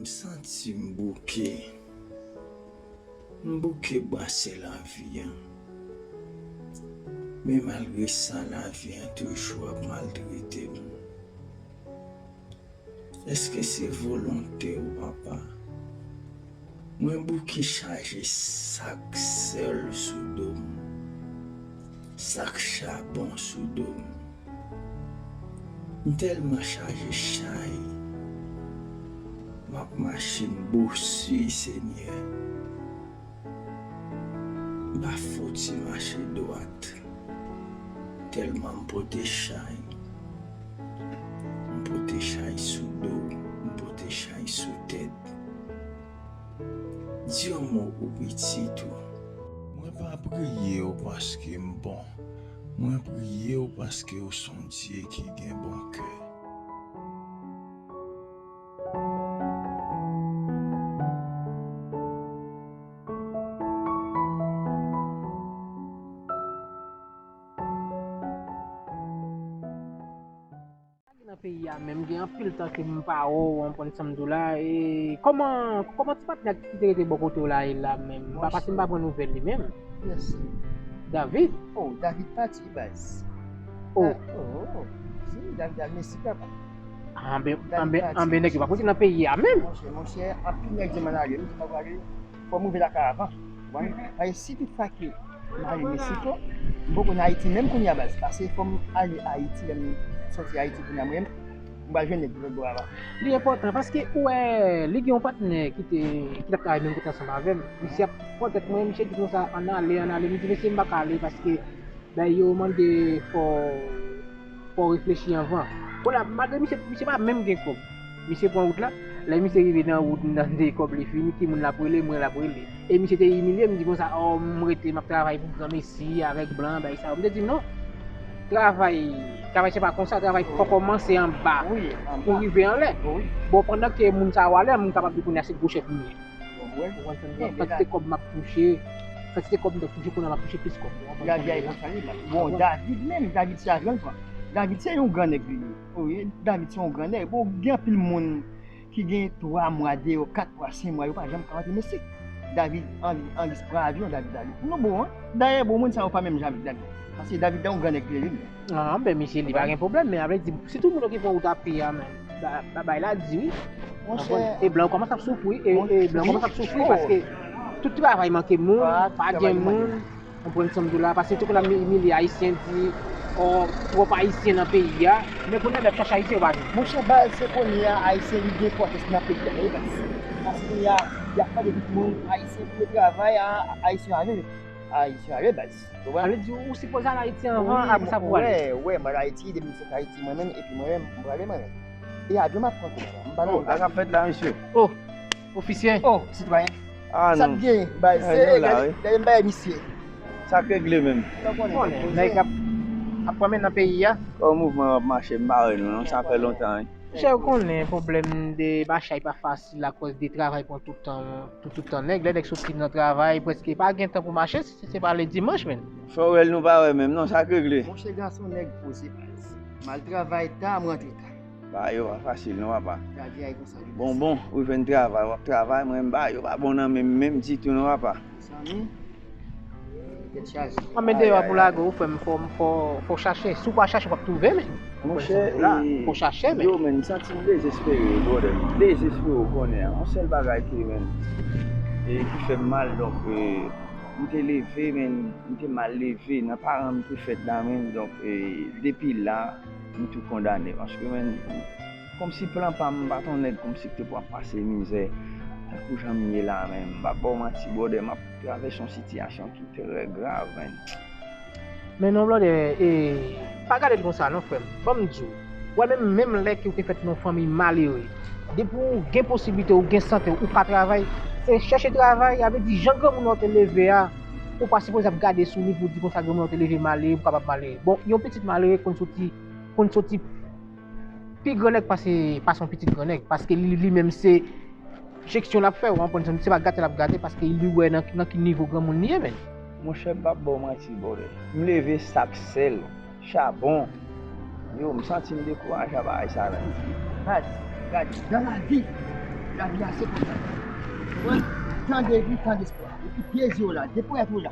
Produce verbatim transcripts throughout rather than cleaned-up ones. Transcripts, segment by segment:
M santi m bouke. M bouke brase lavi an. Men malgre sa, lavi an toujou ap maltrete m. Èske se volonte w, papa? Mwen bouke chaje sak sèl sou do m, sak chabon sou do m. M tèlman chaje chay, m ap mache m bosi, Senyè. M pa fouti mache dwat, tèlman m pote chay. M pote chay sou do, m pote chay sou tèt. Di yon mo pou pitit ou. Mwen pa priye w paske m bon. Mwen priye w paske w se yon Dye ki gen bon kè. Nan peyi a menm, gen anpil tan ke m pa wè w, w konprann sa m di w la. E kòman, kòman ti patnè ki te rete bò kote w la ye la menm? M pa, paske m pa pran nouvèl li menm. Kiyès li? David. Oh, David pati, baz. Oh. Da-, oh, oh. Si, David al Meksik, papa. Anben, David anben, pati, anben, nèg yo pa pote nan peyi a menm. Monchè, monchè, anpil nèg di m al ale, m di m pa prale. Fò m rive lakay avan. Ou konprann? Paske si tout fwa ke m ale Meksiko, m poko nan Ayiti menm kounye a, baz. Paske fò m ale Ayiti, lè m soti Ayiti kounye a, mwen menm, m pral jwenn nèg lòt bò a la. Li enpòtan paske ou wè, li gen yon patnè ki te, ki t ap travay menm kote ansanm avè m. Misye ap pran tèt mwen, misye di konsa, ann ale, ann ale. M di, mesye, m pa ka ale paske Bay yo mande fò, fò w reflechi anvan. Kounye a, malgre misye, misye pa menm gen kòb. Misye pran wout la, lè misye rive nan wout, nan de kòb li fini, ki moun l ap rele, mwen l ap rele. E misye te imilye m, di konsa, oh, m rete, m ap travay pou granmesi, avèk blan, bay sa yo. M te di, non, travay, travay se pa konsa, travay fò kòmanse anba pou rive anlè. Bon, pandan ke moun sa yo ale, moun kapab di kounye a se gwo chèf m ye. Kantite kòb m ap touche, kantite kòb m t ap touche, kounye a m ap touche plis kòb. Lavi a e konsa li, baz. Bon, David menm, David se avyon l pran. David se yon gran nèg li ye. Wi, David se yon gran nèg. Bon, gen anpil moun ki gen twa mwa deyò, kat mwa, senk mwa, yo pa janm ka rantre Meksik. David anvi, anvi pran avyon, David ale. Nou bon, en? Dayè, bon, moun sa yo pa menm jan avèk David. Paske David se yon gran nèg li ye, wi. Ah, ben, misye, li pa gen pwoblèm, men sa vle di, sitou moun yo ki pran wout a pye a, men, ba-, ba-, bay la di, wi. Monchè. E blan yo kòmanse ap soufri, e, e blan yo kòmanse ap soufri paske tout travay manke moun, pa gen moun, konprann sa m di w la, paske yo te konn ap imilye Ayisyen, di, oh, twòp Ayisyen nan peyi a, men kounye a lè y ap chache Ayisyen, yo pa jwenn. Monchè, baz, se kounye a Ayisyen li gen enpòtans nan peyi a, wi, baz. Paske kounye a, y ap mande tout moun, Ayisyen pou yo travay, a, Ayisyen ale, Ayisyen ale, baz. Ou konprann? Sa vle di, ou sipoze al Ayiti anvan, apre sa pou w ale. Wè, wè, m al Ayiti, depi m sot Ayiti, mwen menm, epi mwen menm, m prale mwen menm. E avyon m ap pran tou, m pa nan wout. Oh, sa k ap fèt la, mesye? Oh, ofisye. Oh, sitwayen. Ah, non. Sa k gen, bay, se, gade, gade m bay misye. Sa k regle menm? Ou konnen, nèg ap, ap pran men nan peyi a. Kòman mouvman yo ap mache, m pa wè nou, non, sa fè lontan, wi. Monchè, ou konnen, pwoblèm de machay pa fasil, lakòz de travay pran tout tan, tout, tout tan nèg. Lè nèg soti nan travay, prèske pa gen tan pou mache, si se pa le dimanch, menn. Fò w wè l nou pa wè menm, non, sa k regle? Monchè, gason nèg poze, baz. M al travay ta, m rantre ta. Bagay yo pa fasil, non, papa. Lavi a e konsa li, baz. Bon, bon, ou jwenn travay, w ap travay, mwen, bagay yo pa bon nan men m menm ditou, non, papa. Mezanmi. Tèt chaje. Anben deyò a pou lage w, frè m, fò, fò, fò chache. Si w pa chache, w p ap twouve, men. Monchè, fò chache, men. Yo, men, m santi m dezespere, brother. M dezespere, w konnen. Yon sèl bagay ki, men, e ki fè m mal, donk, e, m te leve, men, m te mal leve. Nan paran m te fèt la, men, donk, e, depi la, m tou kondane. Paske, men, kòmsi plan pa m, m pa t yon nèg kòmsi ki te pou ap pase mizè. Tankou jan m ye la, men, m p ap ba w manti, brother, m ap travèse yon sitiyasyon ki trè grav, men. Men non, brother, e, pa gade l konsa non, frè m. Ban m di w, wè, menm, menm lè ke w te fèt nan yon fanmi malere, depi w gen posiblite, w gen sante, ou ka travay, se chèche travay, sa vle di, jan granmoun nan w te leve a, ou pa sipoze ap gade sou li pou w di konsa granmoun nan w te leve malere, pou w kapab malere. Bon, yon pitit malere konn soti, konn soti pi gran nèg pase, pase yon pitit gran nèg, paske li, li menm se jeksyon l ap fè, w konprann, se pa gate l ap gate, paske li wè nan, nan ki nivo granmoun li ye, men. Monchè, m p ap ba w manti, brother. M leve sak sèl, chabon. Yo, m santi m dekouraje a bagay sa la. Baz, gade, dans la vie, Lavi a se konsa. Konprann? Tan de vi, tan de espwa. Epi de zye w la, de ponyèt ou la,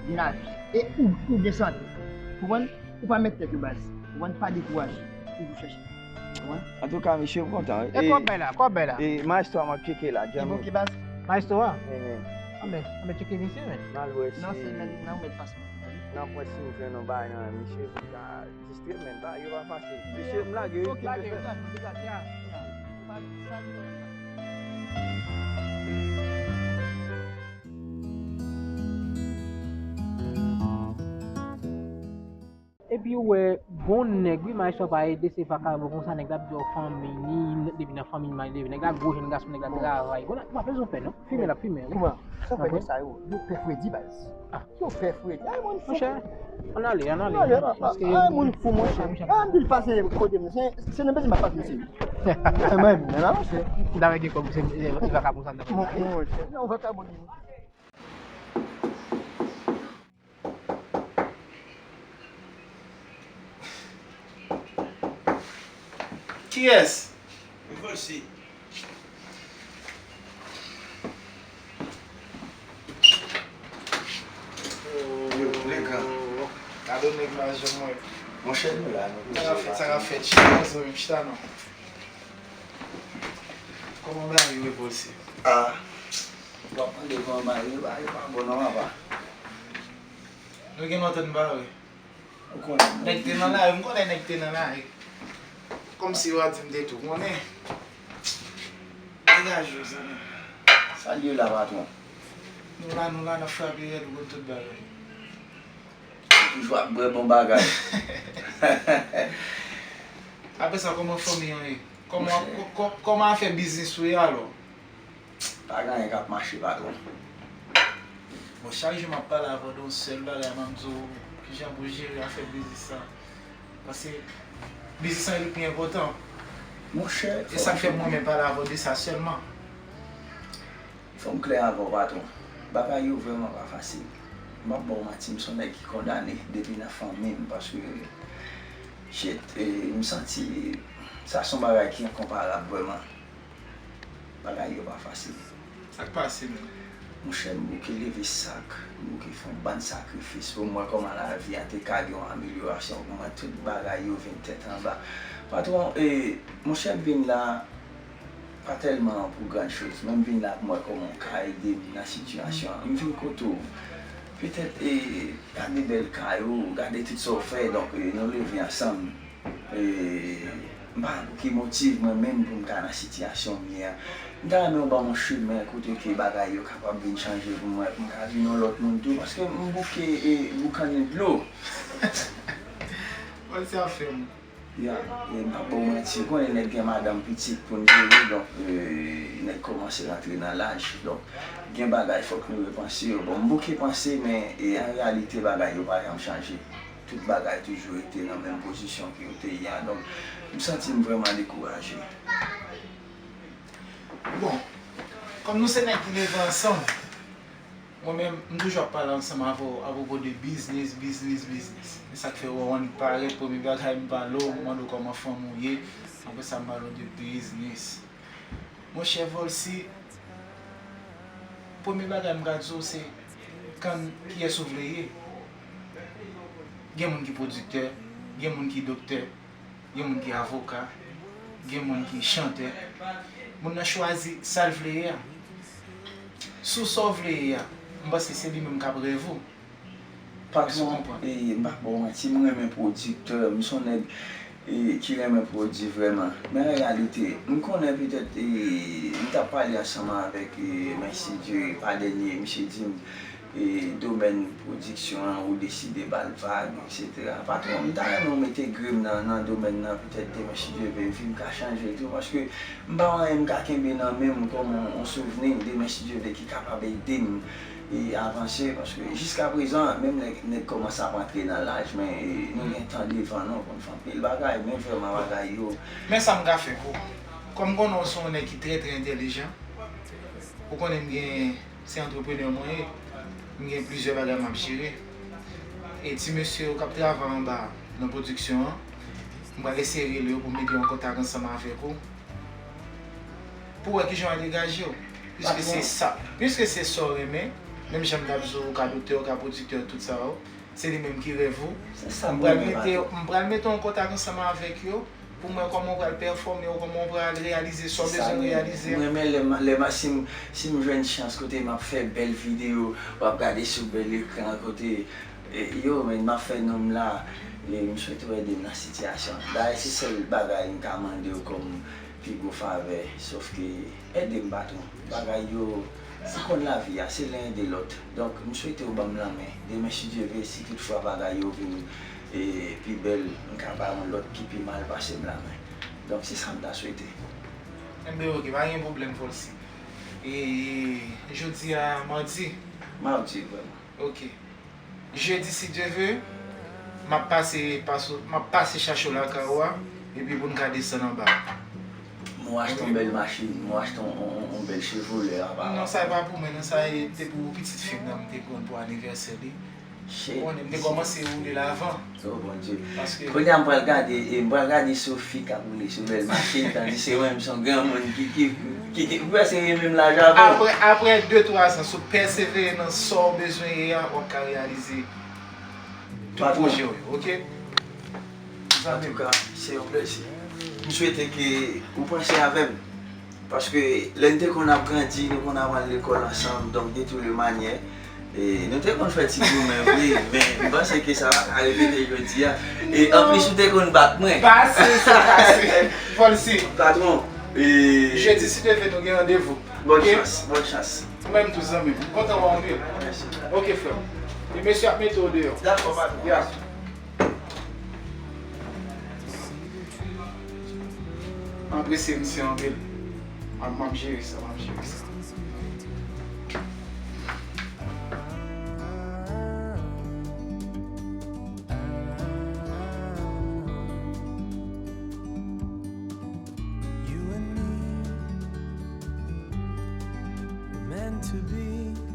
gen lavi. E ou, ou gen sante. Konprann? Ou pa mèt tèt ou baz. Konprann? Pa dekouraje. Toujou chèche. Konprann? Antouka, mesye, m kontan. E kòb bay la, kòb bay la. E Maestro a m ap tcheke la, djanm. Li bouke baz. Maestro a? Anben, anben tcheke misye, men. M al wè si. Non, se men, nan mèt pas mwen. Nan pwen si m jwenn yon bagay nan men misye pou m ka distrè, men bagay yo pa fasil. Mesye, m lage wi. Ok, lage, lage, lage, ya, ya. Pa, pa, Epi ou wè, bon nèg wi, Maestro pa ede, se vakabon konsa, nèg la ap di w fanmi li, depi nan fanmi li, nèg la gwo jèn gason, nèg la travay. Bon, ou pa bezwen pè non, fimen l ap fimen wi. Kouman? Sa fè nèg sa yo, yo pè fredi baz. Ah. Yo pè fredi. Ay, moun fou. Monchè, ann ale, ann ale. Ann ale, papa. Ay, moun fou, monchè. Ah, m di l pase kote m. Se, se nan bezwen m ap pase, mesye. Ay, mwen, men la, monchè. M ta wè gen kòb, se, e, e vakabon sa, m ta fè. Mon, monchè. Non, vakabon li. Kiyès? Volcy. Yo, legan. Gade nèg majan mwen. Monchè, nou la, nou. Sa k ap fèt, sa k ap fèt. Chita, zanmi m, chita non. Kòman bagay yo, Volcy? Ah. W ap mande kòman bagay yo, bagay yo pa bon non, papa. Nou gen lontan n pa wè. Ou konnen. Nèg te nan lari, m konnen nèg te nan lari. Kòmsi w a di m te tou konnen. Degaje w, zanmi. Sa l ye la, patwon? Nou la, nou la, n ap frape rèd, ou konn tout bagay. Ou toujou ap bwè bon bagay. Apre sa, kòman fanmi an ye? Kòman, kò-, kò-, kòman afè biznis ou ye alò? Pa gen anyen k ap mache, patwon. Bon, chak jou m ap pale avè w de yon sèl bagay, m ap di w kijan pou jere afè biznis la. Paske biznis la li pi enpòtan. Monchè, e sa k fè m renmen pale avè w de sa sèlman. Fò m klè avè w, patwon. Bagay yo vrèman pa fasil. M ap ba w manti, m se yon nèg ki kondane depi nan fanmi m, paske, shit, e, m santi sa se yon bagay ki enkonparab vrèman. Bagay yo pa fasil. Sa k pase menm? Monchè, m bouke leve sak, m bouke fè yon bann sakrifis pou m wè kòman lavi a te ka gen yon amelyorasyon pou mwen. Tout bagay yo vin tèt anba. Patwon, e, monchè, m vin la pa tèlman pou gran choz, men m vin la pou m wè kòman w ka ede m nan sitiyasyon an. M vin kote w. Petèt, e, gade bèl kay ou, gade tout sa w fè, donk, e, nou leve ansanm. E, m pa konn ki motive mwen menm pou m ta nan sitiyasyon m ye a. M ta renmen w ban m yon chemen kote ke bagay yo kapab vin chanje pou mwen, pou m ka vin yon lòt moun tou, paske m bouke, e, boukannen dlo. Wè sa ap fè m. Ya, e, m p ap ba w manti, ou konnen nèg gen madanm, pitit pou n jere, donk, e, nèg kòmanse rantre nan laj, donk, gen bagay fòk nou repanse yo. Bon, m bouke panse, men, e, an reyalite, bagay yo pa janm chanje. Tout bagay toujou rete nan menm pozisyon ke yo te ye a. Donk, m santi m vrèman dekouraje. Bon, kòm nou se nèg ki leve ansanm, mwen menm, m toujou ap pale ansanm avè w apwopo de biznis, biznis, biznis. E sa k fè w wè w annik parèt, premye bagay m pale w, m mande w kòman fanmi w ye, apre sa m pale w de biznis. Monchè Volcy, premye bagay m ka di w se, kann kiyès ou vle ye. Gen moun ki pwodiktè, gen moun ki doktè, gen moun ki avoka, gen moun ki chantè. Moun nan chwazi sa l vle ye a. Sou sa w vle ye a, m panse se li menm k ap rève w. Patwon, e, m p ap ba w manti, m renmen pwodiktè, m se yon nèg, e, ki renmen pwodui vrèman. Men an reyalite, m konnen petèt, e, m t ap pale ansanm avèk, e, Mèsidye pa dènye, misye di m, e, domèn pwodiksyon an, ou deside ba l vag, etsetera. Patwon, m ta renmen w mete grenn nan, nan domèn nan, petèt demen si Dye vle, vi m ka chanje tou, paske m pa wè anyen m ka kenbe nan men m kòm yon, yon souvni, demen si Dye vle, ki kapab ede m e avanse, paske jiskaprezan, menm nèg, nèg kòmanse ap antre nan laj, men, e, nou gen tan devan nou pou n fè anpil bagay, men vrèman bagay yo. Men sa m ka fè pou ou. Kòm m konnen w se yon nèg ki trè, trè entèlijan, ou konnen m gen, se antreprenè mwen ye, m gen plizyè bagay m ap jere. E ti mesye yo k ap travay anba nan pwodiksyon an, m pral eseye rele yo pou m mete yo an kontak ansanm avèk ou. pou wè kijan w al degaje w. Piske se sa, piske se sa w renmen, menm jan m t ap di w, ou ka doktè, ou ka pwodiktè, tout sa yo, se li menm ki rèv ou. Se sa M m pral renmen, mete, patwon. M pral mete w an kontak ansanm avèk yo pou m wè kòman w pral pèfòme, kòman w pral reyalize sa w Se sa bezwen m renmen. reyalize. M renmen lè m, lè m, si m, si m jwenn chans kote m ap fè bèl videyo, w ap gade sou bèl ekran kote, e, yo, men m ap fè non m la, e, m swete w ede m nan sitiyasyon. Dayè, se sèl bagay m ka mande w kòm pi gwo favè, sòf ke ede m, patwon. Bagay yo, ou konn lavi a, se len ede lòt. Donk, m swete w ban m lanmen. Demen, si Dye vle, si toutfwa bagay yo vin, e, pi bèl, m ka ba yon lòt ki pi mal pase m lanmen. Donk, se sa m ta swete. Enben, oke, pa gen pwoblèm, Volcy. E jodi a, madi. Madi, vrèman. Oke. Jedi, si Dye vle, m ap pase, pase, m ap pase chache w lakay ou a, epi pou n ka desann anba. Mwen achte yon bèl machin, mwen achte yon, yon, yon, yon bèl Chevrolet, apa. Non, sa e pa pou mwen, non, sa e te pou pitit fi m nan, m te pran pou anivèsè li. Ou Shit. konnen, m te kòmanse woule l avan. Oh, Bondye. Paske Kounye a, m pral gade, e, m pral gade Sophie k ap woule sou bèl machin, tandis se mwen, m se yon granmoun ki, ki, ki, ki, ki prèske gen menm laj avè w. Apre, apre de twa zan, si w pèsevere nan sa w bezwen ye a, w ap ka reyalize tout Patwon. Pwojè w yo, oke? Antouka, se yon plezi. M swete ke ou panse avè m. Paske lè n te konn ap grandi, nou konn ap al lekòl ansanm, donk de tout le manyè, e, nou te konn fè ti goumen vre, men m panse ke sa pa ka repete jodi a. E anplis, ou te konn bat mwen. Pase, se pase. Volcy. Patwon, e, Jedi, si Dye vle, nou gen randevou. Bòn Oke? Chans, bòn chans. Ou menm tou, zanmi m. M kontan wè w anpil. Mèsi. Oke, frè m. E mesye ap mete w deyò. Dakò, patwon. Ya. M apresye misye anpil. M ap, m ap jere sa, m ap jere sa. You and me were meant to be.